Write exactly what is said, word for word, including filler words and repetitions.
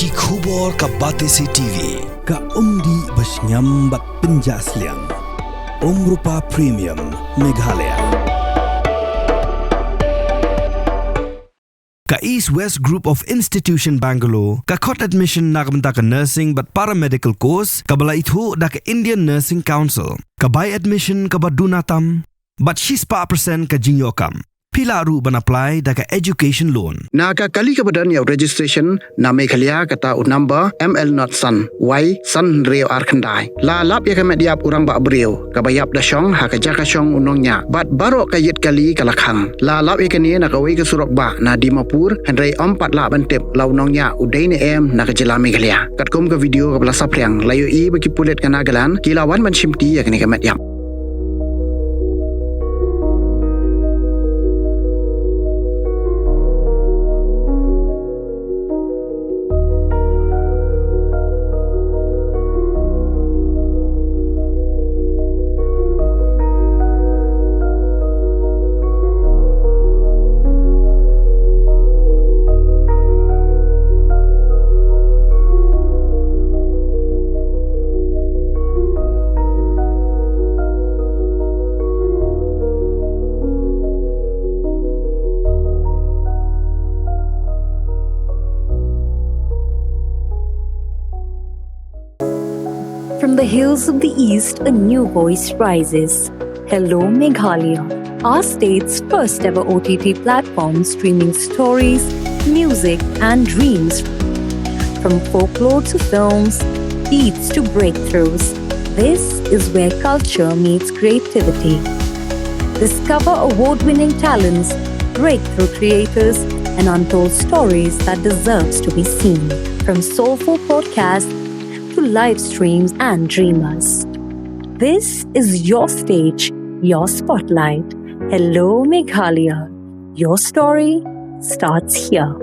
Ki khubor ka Batesi T V. Ka umdih ba shngiam bad pynjah sliang. Umrupa Premium, Meghalaya. Ka East West Group of Institution Bangalore ka khot admission na ka bynta ka nursing bad paramedical course kaba la ithuh da ka Indian Nursing Council. Ka bai admission kaba duna tam bad shispah percent ka jingïoh kam. Phi lah ruh ban apply da ka education loan. Na ka kali kaba don ïa u registration na Meghalaya, kata u number M L not san Y san hynriew ar khyndai. La lap ïa ka met ïap u rangbah briew kaba ïap da shong ha ka jaka shong u nongñiah bad baroh ka ïit kali ka la khang. La lap ïa kane na kawei ka surok bah na Dimapur, hynrei ym pat lah ban tip la u nongñiah u dei ne em na ka jylla Meghalaya. Katkum ka video kaba la saphriang, la ïohi ba ki pulit ka Nagaland ki la wan ban shimti ïa kane ka met ïap. From the hills of the East, a new voice rises. Hello, Meghalaya, our state's first ever O T T platform streaming stories, music, and dreams. From folklore to films, beats to breakthroughs, this is where culture meets creativity. Discover award winning talents, breakthrough creators, and untold stories that deserves to be seen. From soulful podcasts to live streams and dreamers. This is your stage, your spotlight. Hello, Meghalaya. Your story starts here.